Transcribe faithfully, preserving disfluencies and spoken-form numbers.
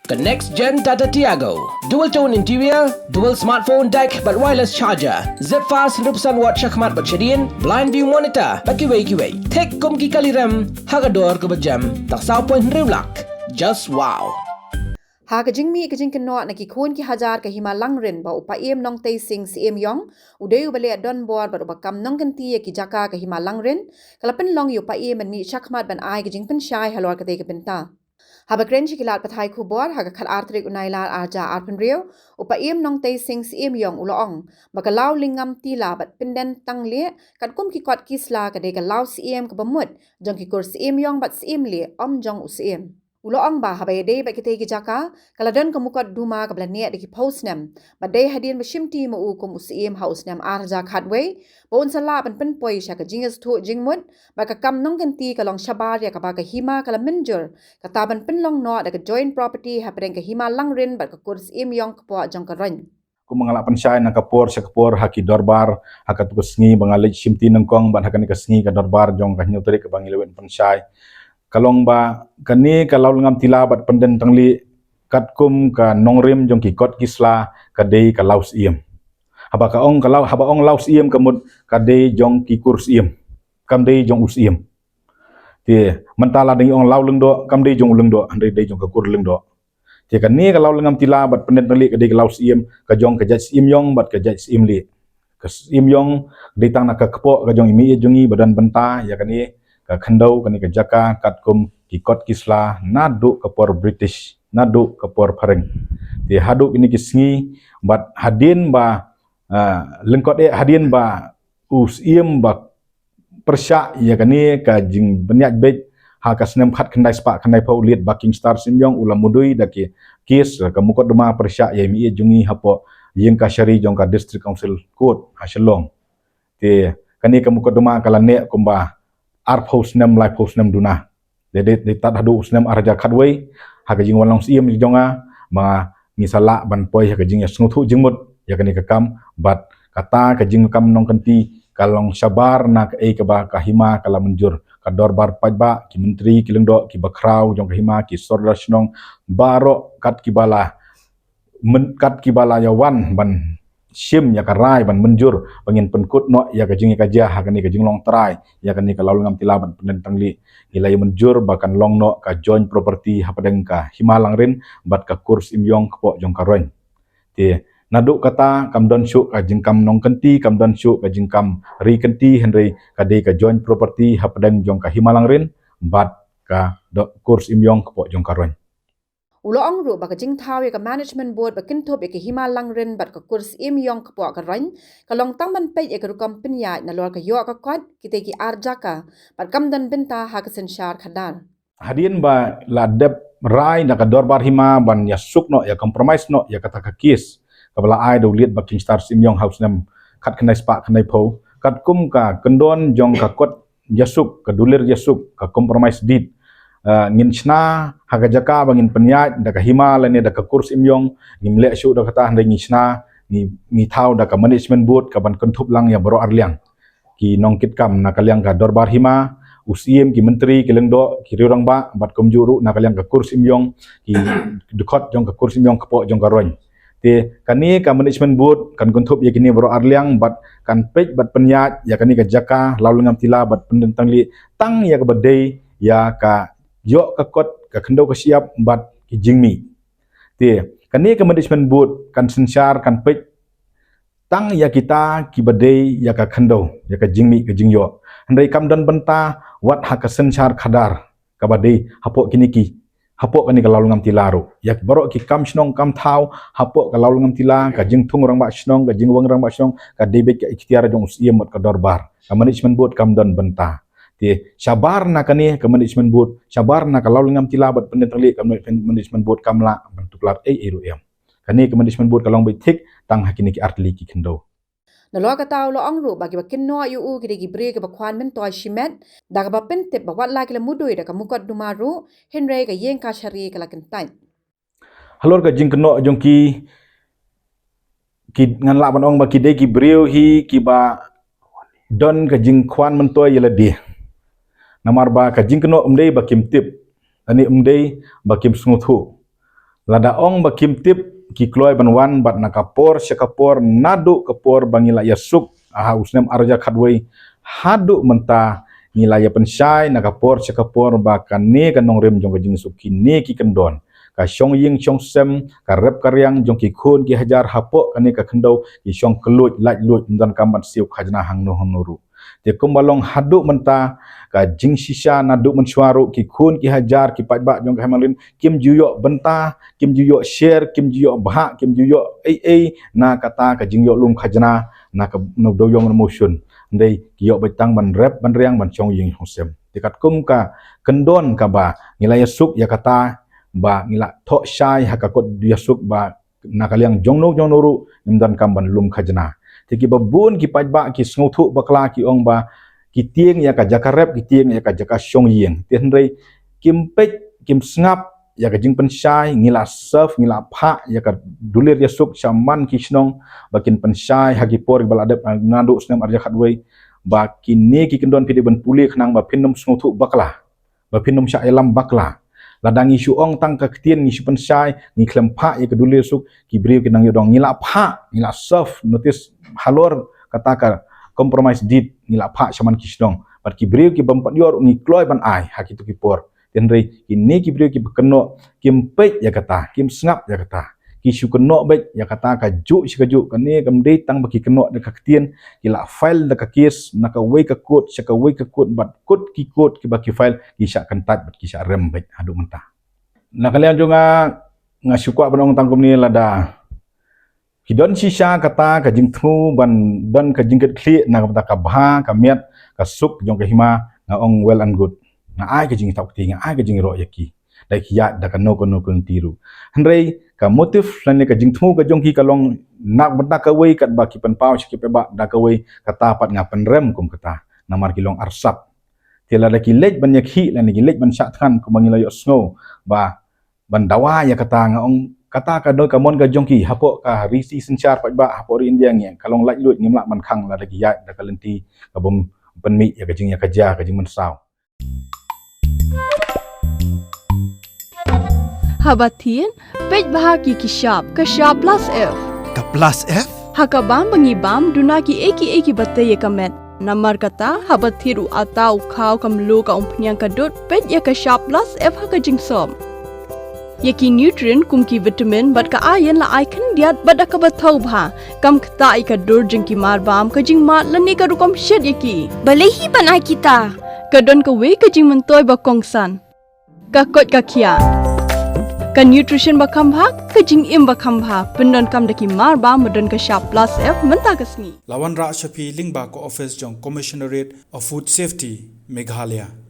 Ka next gen Tata Tiago. Dual tone interior, dual smartphone deck bad wireless charger. Zip fast hynriew percent watt shakhmat bad shadien, blind view monitor bad kiwei kiwei. Thik kum ki kali rem ha ka dor kaba jem tang saw point hynriew lak. Just wow. Ha ka jingmih ka jingkynnoh na ki khun ki hajar ka Hima Langrin ba u Paiem Nongtei Singh Syiemiong, u dei uba leh donbor bad uba kam nongkynti ïa ki jaka ka Hima Langrin, ka la pynlong ïa u Paiem ban mih shakhmat ban ai ka jingpynshai halor katei ka bynta. Haba kren sha ki lad pathai khubor ha ka khatar tarik u Nailar arhajar arphew hynriew, u Paiem Nongtei Singh Syiemiong u la ong ba ka Lawlyngngam Tila bad Pynden Tanglieh katkum ki kot ki sla ka dei ka law syiem kaba mut jong ki kur syiemiong bad syiemlieh, ym jong u syiem. U la ong ba haba ïadei bad kitei ki jaka, ka la don ka mukotduma kaba la neh da ki phew snem, bad dei hadien ba shimti ma u kum u syiem ha u snem arhajar khatwei ba un sa lah ban pynpoi sha ka jingïasngewthuh jingmut bad ka kam nongkynti ka long shabar ïa kaba ka hima ka la mynjur, kata ban pynlong noh da ka joint property hapdeng ka Hima Langrin bad ka kur syiemiong kpoh jong ka Roin. Kumba nga la pynshai na ka por sha ka por ha ki dorbar, ha katu ka sngi ba nga leit shimti nyngkong bad ha kane ka sngi ka dorbar jong ka hynñiew tarik kaba ngi la wan pynshai, ka long ba kane ka Lawlyngngam Tila bad Pynden Tanglieh katkum ka nongrim jong ki kot ki sla ka dei ka law syiem. Haba ka ong ka law, haba ong law syiem ka mut ka dei jong ki kur syiem, kam dei jong u syiem. Te mynta la dang ong law lyngdoh, kam dei jong u lyngdoh, hynrei dei jong ka kur lyngdoh. Te kane ka Lawlyngngam Tila bad Pynden Tanglieh ka dei ka law syiem ka jong ka jait syiemiong bad ka jait syiemlieh. Ka syiemiong dei tang na ka kpoh ka jong i meiieit jong ngi ba don bynta ïa kane ka khyndew, kane ka jaka katkum ki kot ki sla naduh ka por British, naduh ka por phareng. Te haduh kine ki sngi bad hadien ba, ah, lyngkot eh hadien ba u syiem ba pyrshah ïa kane ka jingpynïaid beit ha ka snem khatkhyndai spah khyndaiphew, u Liet Bah Kingstar Syiemiong u la mudui da ki kes, ka mukotduma pyrshah ïa i meiieit jong ngi hapoh ïing kashari jong ka District Council Court ha Shillong. Te kane ka mukotduma ka la neh kumba arphew snem, laiphew snem duna. Dei, dei, dei tad haduh u snem arhajar khatwei, ha ka jingwan long syiem jong nga, ma ngi sa lah ban poi ha ka jingïasngewthuh jingmut ïa kane ka kam, bad kata ka jingkam nongkynti ka long shabar na kaei kaba ka hima ka la mynjur. Ka dorbar paidbah, ki myntri, ki lyngdoh, ki bakhraw jong ka hima, ki sordar shnong baroh kat kiba la myn-, kat kiba la ïa wan ban shim ïa ka rai ban mynjur ba ngin pynkut noh ïa ka jingïakajia ha kane ka jinglong trai ïa kane ka Lawlyngngam Tila bad Pynden Tanglieh. Ngi la ïa mynjur ba kan long noh ka joint property hapdeng ka Hima Langrin bad ka kur syiemiong kpoh jong ka Roin. Te naduh kata kam don shuh ka jingkam nongkynti, kam don shuh ka jingkam ri kynti, hynrei ka dei ka joint property hapdeng jong ka Hima Langrin bad ka do-, kur syiemiong kpoh jong ka Roin. U la ong ruh ba ka jingthaw ïa ka management board ba kynthup ïa ka Hima Langrin bad ka kur syiemiong kpoh ka Roin ka long tang ban peit ïa ka rukom pynïaid nalor ka ïoh ka kot kitei ki ar jaka, bad kam don bynta ha ka synshar khadar. Hadien ba la dep rai da ka dorbar hima ban ïasuk noh, ïa compromise noh ïa kata ka kes kaba la ai da u Liet Bah Kingstar Syiemiong ha u snem khatkhyndai spah khyndaiphew, katkum ka kyndon jong ka kot ïasuk, ka dulir ïasuk, ka compromise deed. Ah, ngin shna ha ka jaka ba ngin pynïaid da ka hima lane da ka kur syiemiong, ngim leh shuh da kata, hynrei ngi shna, ngi, ngi thaw da ka management board kaban kynthup lang ïa baroh arliang ki nongkitkam na ka liang ka dorbar hima, u syiem, ki myntri, ki lyngdoh, ki riew rangbah, bad kumjuh ruh na ka liang ka kur syiemiong, ki dkhot jong ka kur syiemiong kpoh jong ka Roin. Te kane ka management board kan kynthup ïa kine baroh arliang bad kan peit bad pynïaid ïa kane ka jaka Lawlyngngam Tila bad Pynden Tanglieh tang ïa kaba dei ïa ka ïoh ka kot, ka khyndew ka shyiap bad ki jingmih. Te kane ka management board kan synshar, kan peit tang ïa kita kiba dei ïa ka khyndew, ïa ka jingmih ka jingïoh. Hynrei kam don bynta wat ha ka synshar khadar kaba dei hapoh kine ki, hapoh kane ka Lawlyngngam Tila ruh. Ïa baroh ki kam shnong kam thaw hapoh ka Lawlyngngam Tila, ka jingthung rangbah shnong, ka jingweng rangbah shnong, ka dei beit ka iktiar jong u syiem bad ka dorbar. Ka management board kam don bynta. Te shabar na kane ka management board, shabar na ka Lawlyngngam Tila bad Pynden Tanglieh, ka management board kam lah ban tuklar ei ei ruh em. Kane ka management board ka long beit thik tang ha kine ki artylli ki khyndew. Nalor kata u la ong ruh ba kiba kynnoh ïa u ki dei ki briew kiba khwan myntoi shimet, da kaba pyntip ba wat la ki la mudui da ka mukotduma ruh, hynrei ka ïing kashari ka la kyntait. Halor ka jingkynnoh jong ki, ki ngan lah ban ong ba ki dei ki briew hi kiba don ka jingkhwan myntoi ïa lade. Namar ba ka jingkynnoh ym dei ba kim tip, lane ym dei ba kim sngewthuh. Lada ong ba kim tip ki kloi ban wan bad na ka por sha ka por, naduh ka por ba ngi la ïasuk ha u snem ar hajar khatwei haduh mynta, ngi la ïa pynshai na ka por sha ka por ba kane ka nongrim jong ka jingsuk, kine ki kyndon, ka shong ïing shong sem, ka rep ka riang jong ki khun ki hajar hapoh kane ka khyndew, ki shong kylluid lait luid, ym don kam ban siew khajna hangno hangno ruh. Te kumba long haduh mynta, ka jingshisha naduh mynshuwa ruh, ki khun ki hajar ki paidbah jong ka Hima Rim kim ju ïoh bynta, kim ju ïoh sher, kim ju ïoh bhah, kim ju ïoh ei ei na kata ka jingïoh lum khajna na ka, na u dewïong u mawshun. Hynrei ki ïoh beit tang ban rep ban riang, ban shong ïing shong sem. Te katkum ka kyndon kaba ngi la ïasuk ïa kata, ba ngi la thoh shai ha ka kot ïasuk ba na ka liang jongno jongno ruh ngim don kam ban lum khajna. Te kiba bun ki paidbah ki sngewthuh bakla, ki ong ba ki tieng ïa ka jaka rep, ki tieng ïa ka jaka shong ïing. Te hynrei kim peit, kim sngap ïa ka jingpynshai, ngi la serve, ngi la phah ïa ka dulir ïasuk sha man ki shnong ba kin pynshai ha ki por ba la dep, naduh snem ar hajar khatwei, ba kine ki kyndon phi dei ban pule khnang ba phin ym sngewthuh bakla, ba phin ym shah ïalam bakla. Lada ngi shu ong tang ka ktien, ngi shu pynshai, ngi khlem phah ïa ka dulir ïasuk, ki briew ki nang ïoh dong. Ngi la phah, ngi la serve notice halor kata ka compromise deed, ngi la phah sha man ki shnong. Bad ki briew ki bym pat ïoh ruh ngi kloi ban ai ha kito ki por. Te hynrei kine ki briew kiba kynnoh kim peit ïa kata, kim sngap ïa kata. Ki shu kynnoh beit ïa kata kajuh shi kajuh, kane kam dei tang ba ki kynnoh da ka ktien, ki la file da ka case na kawei ka kot sha kawei ka kot, bad kot ki kot kiba ki file ki shah kyntait bad ki shah rem beit haduh mynta. Na ka liang jong nga, nga shu kwah ban ong tang kumne, lada ki don shisha kata ka jingthmu ban don ka jingkitkhlieh na ka bynta ka bha ka miat ka suk jong ka hima, nga ong well and good. Nga ai ka jingthoh kti, nga ai ka jingïaroh ïa ki da ki ïaid da kano kano ka lynti ruh. Hynrei ka motive lane ka jingthmu ka jong ki ka long na ka bynta kawei, katba ki pynpaw sha ki paidbah da kawei, kata pat nga pynrem kum kata, namar ki long arsap. Te lada ki leit ban ïakhih lane ki leit ban shah thngan kumba ngi la ïohsngew ba ban dawa ïa kata, nga ong kata ka dei ka mon ka jong ki, hapoh ka ri synshar paidbah, hapoh ri India ngi, ka long lait luid, ngim lah ban khang lada ki ïaid da ka lynti ka bym pynmih ïa ka jingïakajia, ka jingmynsaw. Haba thied, peit bha ki ki shap, ka shap plus F. Ka plus F? Ha ka bam ba ngi bam, duna kiei kiei kiba tei ïa ka met. Namar kata, haba thied u atta, u khaw, ka mluh, ka umphniang, ka dud, peit ïa ka shap plus F ha ka jingsop. Ïa ki nutrient kum ki vitamin bad ka iron la ai khyndiat bad da kaba thaw bha, kam ktah ïa ka dur jong ki marbam, ka jingmad lane ka rukom shet ïa ki. Balei hi ban ai kita? Ka don kawei ka jingmyntoi ba kongsan. Ka koit ka khiah. Ka nutrition ba kham bha, ka jingim ba kham bha, pyndonkam da ki marbam ba don ka shap plus F mynta ka sngi. La wanrah sha phi lyngba ka office jong Commissionerate of Food Safety, Meghalaya.